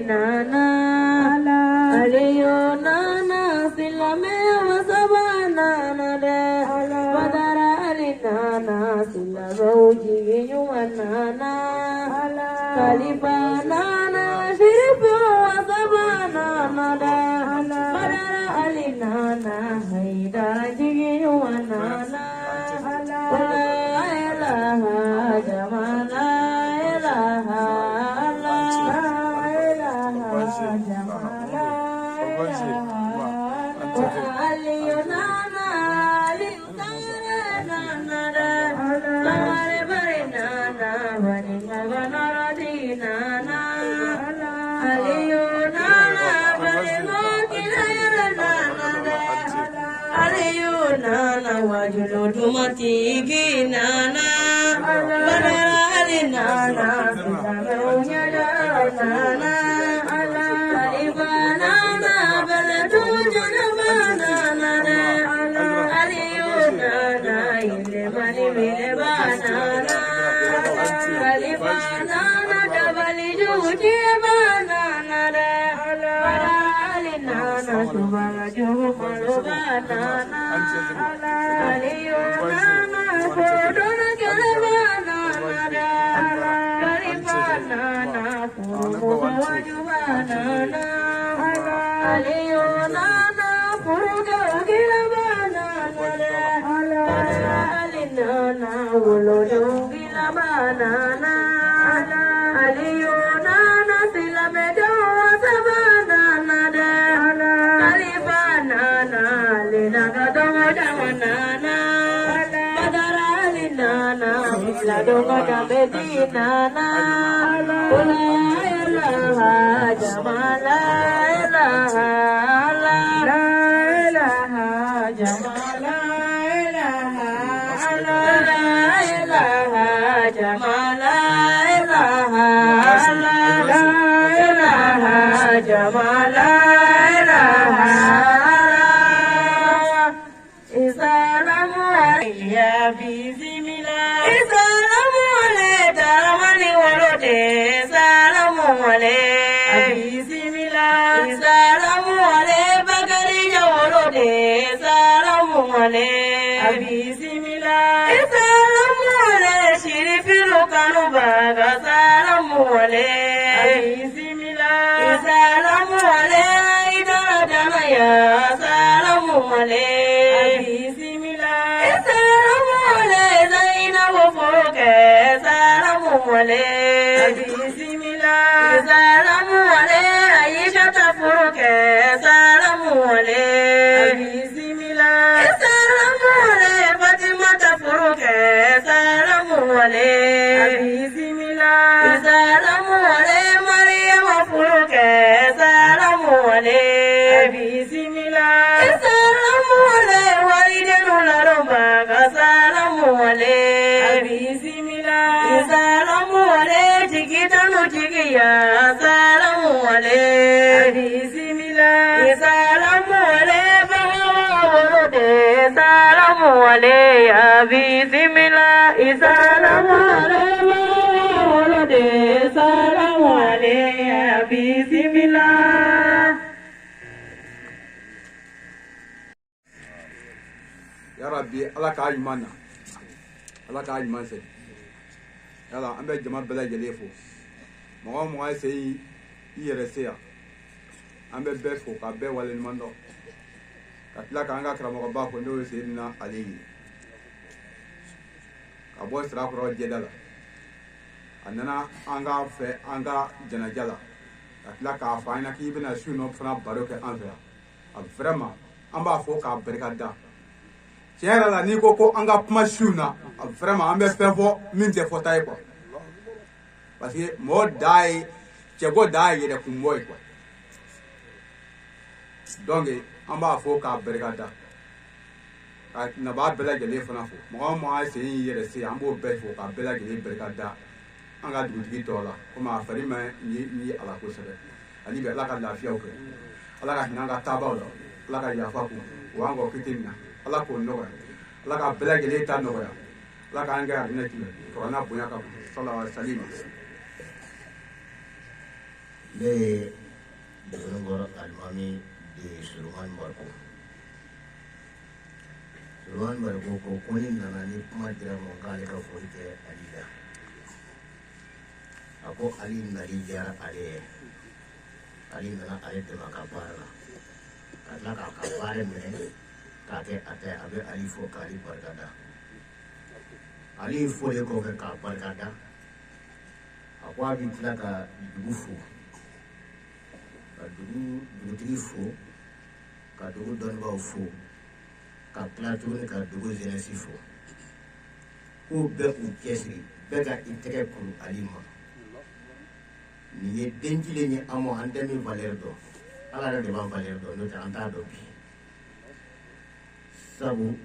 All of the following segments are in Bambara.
Nana Aliyu nana silamɛ wasaba nana dɛ Badara Ali nana silamɛw jigi ɲuman nana Kalifa nana Sherifu wasaba nana dɛ Badara Ali nana Haidara jigi ɲuman nana La ilaha jamana ilaha la ilaha jamana Aliyu nana Aliyu nana Saware bare nana Wani nana Aliyu nana Bari ngokila nana Aliyu nana Wajulu dumatigi nana Badara Ali nana Silamɛw nana Khalifa nana Baladu janaba nana Aliyu nana Ilemani mileba nana Khalifa nana Dabali jujiba nana Badara Ali nana Subaga jugu maluba nana Aliyu nana Fodona keleba nana Khalifa nana Furumu wajuba nana Aliyu nana Furuga gilaba nana Ali nana Wolodo gilaba nana Aliyu nana Silamɛ wasaba nana Khalifa nana Linaga dongo dama nana Badara Ali nana Fila dongo damedi nana La ilaha jamala ilaha la ilaha jamala ilaha la ilaha jamala ilaha la ilaha jamala ilaha Isalamu ya bismillah Isalamu alayka mali walode Salamu alayka bismillah Isalamu alayka bakari walode Salamu alayka bismillah Isalamu alayka shirifiru kanubaga Salamu alayka bismillah Isalamu alayka idara damaya Salamu alayka bismillah Isalamu alayka Zainabu furuke Salamu alayka bismillah Isalamu alayka Aisha furuke Salamu alayka bismillah Isalamu alayka Fatima furuke Salamu alayka bismillah Isalamu alayka Maryam furuke Salamu alayka bismillah Isalamu alayka walidenu laromba Salamu alayka bismillah Isalamu alayka jigitanu jigiya Salamu alayka bismillah Isalamu alayka bahawa wolode Salamu alayka bismillah Isalamu alayka bahawa wolode Salamu alayka bismillah Ya Rabbi Ala k'a ɲuman na Ala k'a ɲuman segin yala an bɛ jama bɛɛ lajɛlen fo mɔgɔ o mɔgɔ ye sen i yɛrɛ se yan an bɛ bɛɛ fo ka bɛɛ waleɲuman dɔn ka tila k'an ka karamɔgɔba fo n'o ye Seyidina Ali ye ka bɔ Sirakɔrɔ jɛda la a nana an ka fɛ an ka janaja la ka tila k'a fɔ an ɲɛna k'i bɛna su nɔ fana baro kɛ an fɛ yan a vraiment an b'a fɔ k'a barika da tiɲɛ yɛrɛ la n'i ko ko an ka kuma su na a vraiment an bɛ fɛn fɔ min tɛ fɔta ye quoi parce que mɔgɔ da ye cɛko da ye yɛrɛ kunbɔ ye quoi donc an b'a fɔ k'a barika da ka nabaa bɛɛ lajɛlen fana fo mɔgɔ o mɔgɔ sen y'i yɛrɛ se an b'o bɛɛ fo k'a bɛɛ lajɛlen barika da an ka dugutigi tɔgɔ la komi a fari ma ye a la kosɛbɛ ani bɛ Ala ka lafiyaw kɛ Ala ka hinɛ an ka taabaw la Ala ka yafa k'u o an kɔ kiti min na Ala k'o nɔgɔya Ala ka bɛɛ lajɛlen ta nɔgɔya Ala k'an kɛ alijinɛ tɛmɛ kuranɛ bonya kama sallallahu alaihi wa sallam. Ne ye Duguninkɔrɔ alimami de ye, Solomani Mariko. Solomani Mariko ko ni nana ni kuma dira ma k'ale ka foli kɛ Ali la. A ko Ali nali diyara ale ye. Ali nana ale dɛmɛ a ka baara la, ka tila k'a ka baara minɛ k'a kɛ a ta ye. A bɛ Ali fo k'ale barika da. Ali folen kɔfɛ k'a barika da, a ko a bɛ tila ka dugu fo, ka dugu dugutigi fo, ka dugu dɔnnibaaw fo, ka tila tuguni ka dugu jeunesse fo, k'u bɛɛ k'u cɛsiri, bɛɛ ka i tɛgɛ kuru Ali ma. Nin ye dencilen ye an ma, an tɛ min valeur dɔn, Ala yɛrɛ de b'an valeur dɔn, n'o tɛ an t'a dɔn bi. Sabu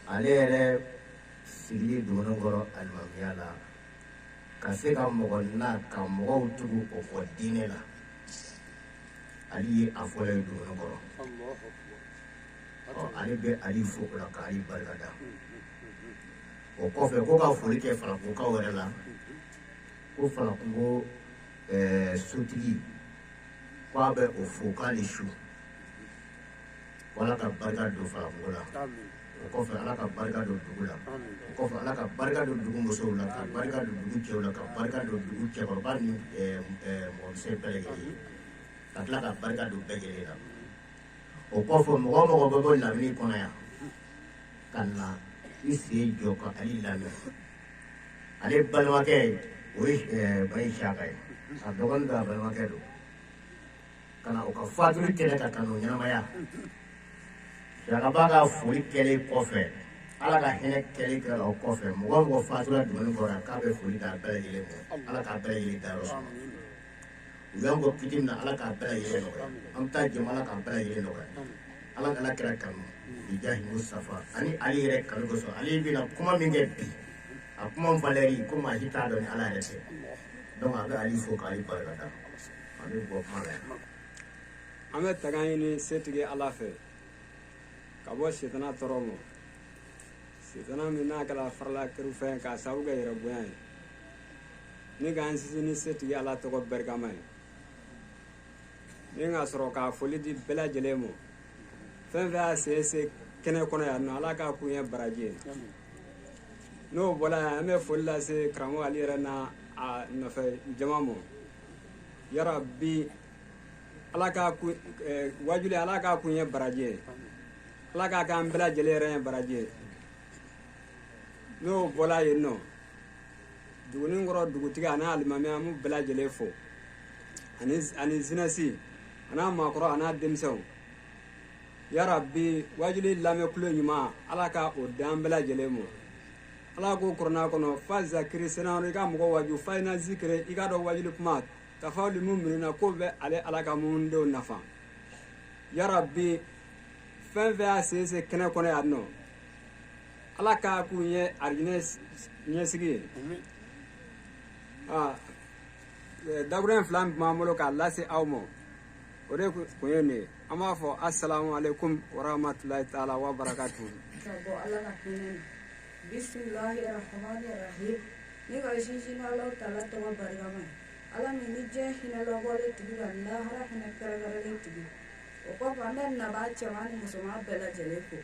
ale yɛrɛ sigili Duguninkɔrɔ alimamiya la, ka se ka mɔgɔ na ka mɔgɔw tugu o kɔ diinɛ la, Ali ye a fɔlɔ ye Duguninkɔrɔ. Ɔ, ale bɛ Ali fo o la k'ale barika da. O kɔfɛ, ko ka foli kɛ Falakunkaw yɛrɛ la, ko Falakunko sotigi, ko a bɛ o fo k'ale su, ko Ala ka barika don Falakunko la. O kɔfɛ, Ala ka barika don dugu la. O kɔfɛ, Ala ka barika don dugu musow la, ka barika don dugu cɛw la, ka barika don dugu cɛkɔrɔba ni mɔgɔmisɛn bɛɛ lajɛlen ye, ka tila ka barika don bɛɛ lajɛlen la. O kɔfɛ, mɔgɔ o mɔgɔ bɛ bɔ lamini kɔnɔ yan ka na i sen jɔ ka Ali lamɛn, ale balimakɛ, o ye Bayi Saka ye, a dɔgɔnin don, a balimakɛ don, ka na o ka fatuli kɛnɛ kan ka n'o ɲɛnamaya. Sakaba ka foli kɛlen kɔfɛ, Ala ka hinɛ kɛlen kɛra o kɔfɛ, mɔgɔ o mɔgɔ fatula Duguninkɔrɔ yan, k'a bɛ foli d'a bɛɛ lajɛlen ma. Ala k'a bɛɛ lajɛlen dayɔrɔ suma. U y'an bɔ kiti min na, Ala k'a bɛɛ lajɛlen nɔgɔya. An bɛ taa jama, Ala k'a bɛɛ lajɛlen nɔgɔya. Ala ka Ala kira kanu bijahi Mustafa ani Ali yɛrɛ kanu kosɔn. Ali bɛna kuma min kɛ bi, a kuma valeur ko maa si t'a dɔn ni Ala yɛrɛ tɛ. Donc a bɛ Ali fo k'ale barika da. An bɛ bɔ kuma la yan. An bɛ taga ɲini setigi Ala fɛ ka bɔ sitana tɔɔrɔ ma, sitana min n'a kɛra farala kerufɛn k'a sababu kɛ yɛrɛ bonya ye, ni k'an sinsin ni setigi Ala tɔgɔ barikama ye, ni ka sɔrɔ k'a foli di bɛɛ lajɛlen ma. Fɛn fɛn y'a sen se kɛnɛ kɔnɔ yan nɔ, Ala k'a kun ye baraji ye. N'o bɔra yan, an bɛ foli lase karamɔgɔ Ali yɛrɛ n'a a nɔfɛ jama ma. Yarabi, Ala k'a kun wajuli, Ala k'a kun ye baraji ye, Ala k'a k'an bɛɛ lajɛlen yɛrɛ ye baraji ye. N'o bɔra yen nɔ, Duguninkɔrɔ dugutigi a n'a alimami, an b'u bɛɛ lajɛlen fo, ani jeunesse, a n'a maakɔrɔ, a n'a denmisɛnw. Yarabi, wajuli lamɛn kulo ɲuman, Ala ka o d'an bɛɛ lajɛlen ma. Ala ko kuranɛ kɔnɔ: fa zakiri sena, i ka mɔgɔ waju, fa ina zikiri, i ka dɔn wajuli kuma tafawuli mun minɛ ko bɛ ale Ala ka mun denw nafa. Yarabi, fɛn fɛn y'a sen se kɛnɛ kɔnɔ yan nɔ, Ala k'a k'u ye arijinɛ ɲɛsigi ye. Dakuruɲɛ fila min b'an bolo k'a lase aw ma, o de kun ye nin ye. An b'a fɔ asalamu aleykum warahmatulahi taala wa barakatuhu. Ka bɔ Ala ka hinɛ na. Bisimilahi rahmani rahim. Ne ka sinsin Ala taala tɔgɔ barikama ye, Ala min ni diɲɛ hinɛ lɔbɔlen tigi ka lahara hinɛ kɛrɛnkɛrɛnlen tigi. O kɔfɛ, an bɛ nabaa cɛman ni musoman bɛɛ lajɛlen fo.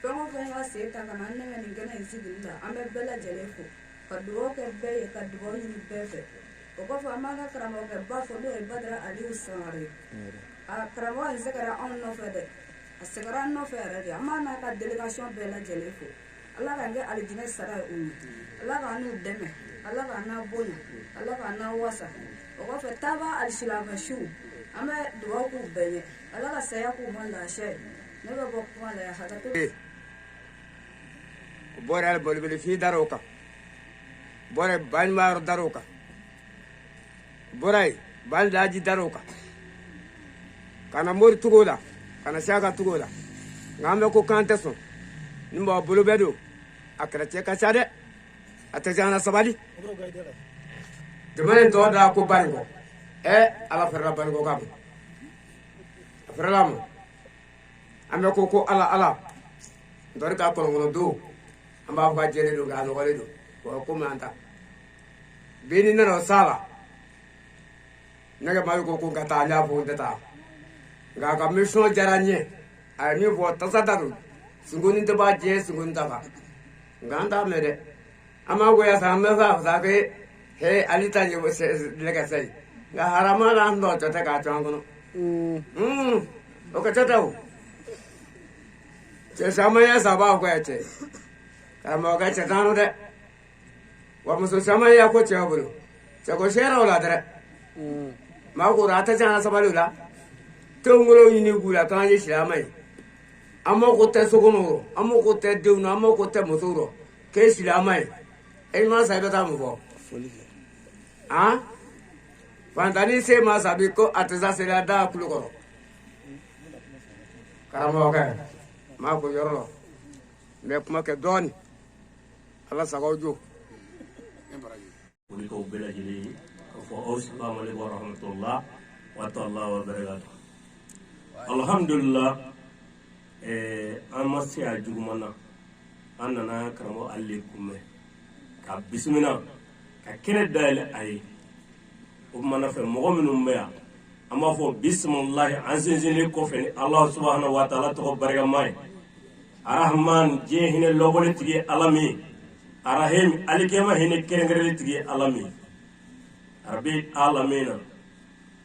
Fɛn o fɛn y'a sen ta ka na an dɛmɛ nin kɛnɛ in sigili la, an bɛ bɛɛ lajɛlen fo, ka dugawu kɛ bɛɛ ye, ka dugawu ɲini bɛɛ fɛ. O kɔfɛ, an b'an ka karamɔgɔkɛ ba fo, n'o ye Badara Aliyu Sangare. A karamɔgɔ in sɛgɛrɛ anw nɔfɛ dɛ, a sɛgɛrɛ an nɔfɛ yɛrɛ de. An b'a n'a ka délégation bɛɛ lajɛlen fo. Ala k'an kɛ alijinɛ sara ye u ye, Ala k'an n'u dɛmɛ, Ala k'an n'a bonya, Ala k'an n'a wasa. O kɔfɛ, taaba alisilamɛ an bɛ dugawu k'u bɛɛ ye, Ala ka saya k'u ma lafiya ye. Ne bɛ bɔ kuma la yan, hakɛto. O bɔra boliboli dar'o kan, bɔra baɲuman dar'o kan, bɔra yen balidaji dar'o kan, ka na mori tugu o la, ka na siyaka tugu o la. Nka an bɛ ko k'an tɛ sɔn ni mɔgɔ bolo bɛ don a kɛlɛcɛ ka ca dɛ, a tɛ se an na sabali. Jamana in tɔgɔ da ko Banikɔ. Ɛ, Ala fɛrɛla Banikɔ ka ma, a fɛrɛla ma. An bɛ ko Ala Ala ntɔri ka kɔnɔnkɔnɔ don, an b'a fɔ ka jɛlen don, k'a nɔgɔlen don, komi an ta bi ni nana o sa la. Ne ka maa ko ko n ka taa, n y'a fɔ n tɛ taa, nka a ka mission diyara n ye. A ye min fɔ, tasa ta don, sunkoni tɛ b'a diɲɛ sunkoni ta kan, nka an t'a mɛn dɛ. An b'a goya sa, an bɛ fɛ a fisa ke he ale ta ye lɛgɛsɛ ye, nka harama la an dɔ tɔ tɛ k'a to an kɔnɔ. O ka ca o cɛ caman ye saba ko cɛ karamɔgɔkɛ cɛ tan dɛ, wa muso caman ye ko cɛw bolo cɛ ko sɛrɛ o la dɛ. Maa ko a tɛ se an ka sabali o la, tenkolo ɲini k'u la k'an ye silamɛ ye. An mako tɛ so kɔnɔ o, an mako tɛ denw na, an mako tɛ musow rɔ, k'e silamɛ ye. E ma sa, i bɛ taa mun fɔ? Han, fantanni se ma sabi ko a tɛ se seliya da kulo kɔrɔ. Karamɔgɔkɛ maa ko yɔrɔ la, n bɛ kuma kɛ dɔɔni. Ala sago jo. Foli k'aw bɛɛ lajɛlen ye k'a fɔ aw salamu aleykum wa rahmatulah wa taala wa barakatu. Alhamdulillah, an ma se a juguman na. An nana karamɔgɔ ale kunbɛn ka bisimila ka kɛnɛ dayɛlɛ a ye. O kumana fɛ, mɔgɔ minnu bɛ yan, an b'a fɔ bisimilahi. An sinsinlen kɔfɛ ni Ala subahana wa taala tɔgɔ barikama ye, Arahman, diɲɛ hinɛ lɔbɔli tigi ye Ala min ye, Arahim, alikiyama hinɛ kɛrɛnkɛrɛnlen tigi ye Ala min ye, Arabi alamina.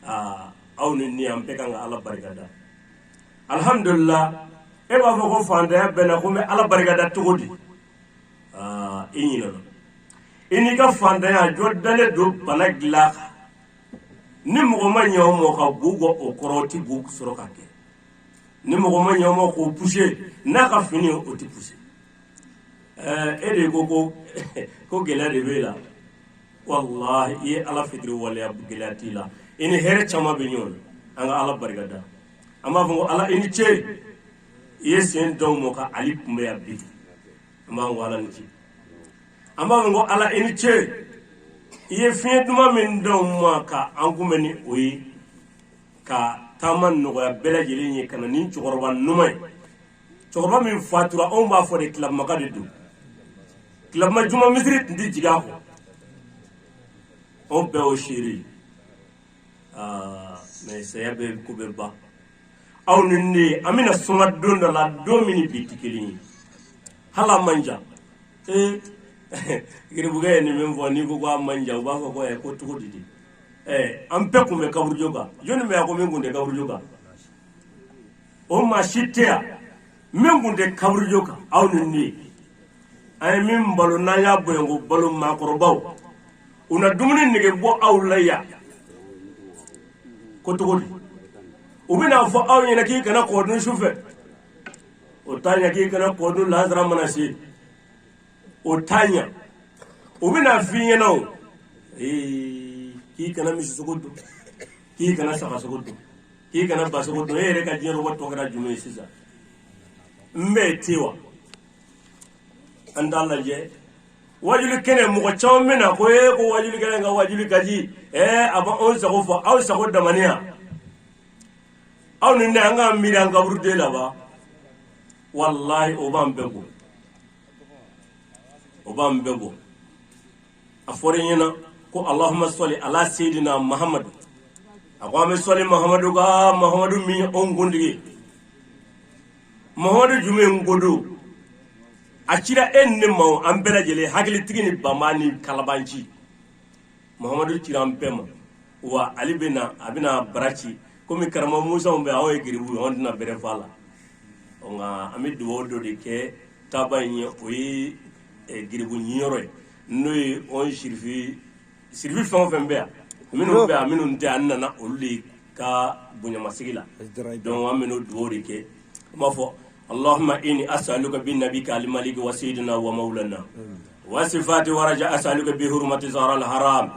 Aa, aw ni ni an bɛɛ kan ka Ala barikada. Alhamdulillah. E b'a fɔ ko fantanya bɛ na, ko n bɛ Ala barikada cogo di? Aa, i ɲinɛna i n'i ka fantanya jɔ dalen don bana dilan kan. Ni mɔgɔ ma ɲɛ o ma ka bu bɔ o kɔrɔ, o ti bu sɔrɔ ka kɛ. Ni mɔgɔ ma ɲɛ o ma k'o puse n'a ka fini, o ti puse. E de ko ko gɛlɛya de b'e la. Walahi, i ye Ala fitiri waleya, gɛlɛya t'i la, i ni hɛrɛ caman bɛ ɲɔgɔn na. An ka Ala barikada. An b'a fɔ ko Ala i ni ce, i ye sen d'anw ma ka Ali kunbɛn yan bi. An b'an ko Ala ni ce. An b'a fɔ ko Ala i ni ce, i ye fiɲɛ duman min d'anw ma ka an kunbɛn ni o ye, ka taama nɔgɔya bɛɛ lajɛlen ye, ka na ni cɛkɔrɔba ɲuman ye, cɛkɔrɔba min fatura. Anw b'a fɔ de, Kilabumaka de don. Kilabuma juma misiri tun tɛ jigin a kɔ, anw bɛɛ y'o seere ye. Mais saya bɛ ko bɛ ban. Aw ni ne, an bɛna suma don dɔ la, don min ni bi tɛ kelen ye, hali a man jan. Ee, giribukɛ ye nin min fɔ, n'i ko a man jan, u b'a fɔ ko ko cogo di de? An bɛɛ kun bɛ kaburujo kan. Jɔnni bɛ yan ko min kun tɛ kaburujo kan? O maa si tɛ yan min kun tɛ kaburujo kan. Aw ni ne, an ye min balo, n'an y'a bonya ko balo, maakɔrɔbaw u na dumuni nege bɔ aw la yan ko cogo di? U bɛna fɔ aw ɲɛna k'i kana kɔ dun sufɛ, o t'a ɲɛ. K'i kana kɔ dun lansara mana se, o t'a ɲɛ. U bɛna f'i ɲɛna o k'i kana misisogo dun, k'i kana sagasogo dun, k'i kana basogo dun. E yɛrɛ ka diɲɛ rɔbɔ tɔ kɛra jumɛn ye sisan? N bɛɛ te wa? An t'a lajɛ wajuli kɛnɛ. Mɔgɔ caman bɛ na ko ee, ko wajuli kɛnɛ ka wajuli ka di. A b'anw sago fɔ, aw sago damaniya. Aw ni ne, an k'an miiri an kaburuden la ba. Walahi, o b'an bɛɛ bɔ, o b'an bɛɛ bɔ. A fɔra i ɲɛna ko Allahumma sɔli ala seyidina Mahamadu. A ko an bɛ sɔli Mahamadu ka, Mahamadu min ye anw kuntigi. Mahamadu jumɛn ko don? A cira e ni ne ma, an bɛɛ lajɛlen, hakilitigi ni banba ni kalabanci. Mahamadu cira an bɛɛ ma. Wa ale bɛ na, a bɛna bara ci komi karamɔgɔ Musa bɛ. Anw ye geribu ye, anw tɛna bɛrɛ fɔ a la. Nka an bɛ dugawu dɔ de kɛ taaba in ye, o ye geribu ɲiyɔrɔ ye, n'o ye anw sirifi sirifi fɛn o fɛn bɛ yan, minnu bɛ yan, minnu tɛ, an nana olu de ka bonyamasigi la. Donc an bɛ n'o dugawu de kɛ. An b'a fɔ Allahumma inni as'aluka bi nabika al-malik wa sayyidina wa maulana wa sifati wa raja as'aluka bi hurmati zahra al-haram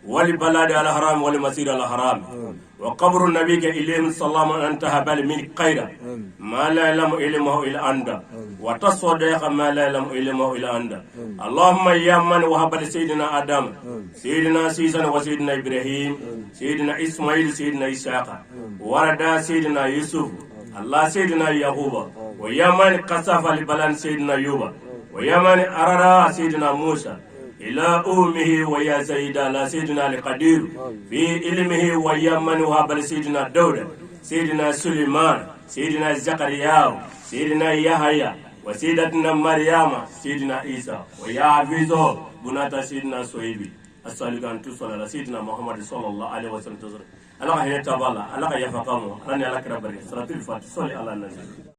wal balad al-haram wal masir al-haram wa qabru nabika ilayhim salama an tahabal min khayra ma la ya'lamu ilmuhu illa anta wa tasaddaqa ma la ya'lamu ilmuhu illa anta. Allahumma ya man wahaba li sayyidina Adam, sayyidina Sisan wa sayyidina Ibrahim, sayyidina Ismail, sayyidina Ishaqa warada sayyidina Yusuf, Allah sayyidina Yaquba, wa ya man kasafa li balan sayyidina Yuba, wa ya man arara sayyidina Musa. إلى أمه ويا سيدة لا سيدنا القدير في علمه ويا من وهب سيدنا داود سيدنا سليمان سيدنا زكريا سيدنا يحيى وسيدتنا مريم سيدنا عيسى ويا حفيظه بنات سيدنا صهيب الصالحان تصلى على سيدنا محمد صلى الله عليه وسلم. الله هي تبالا الله يفقمه أنا على كربري صلاة الفاتحة صلي على النبي.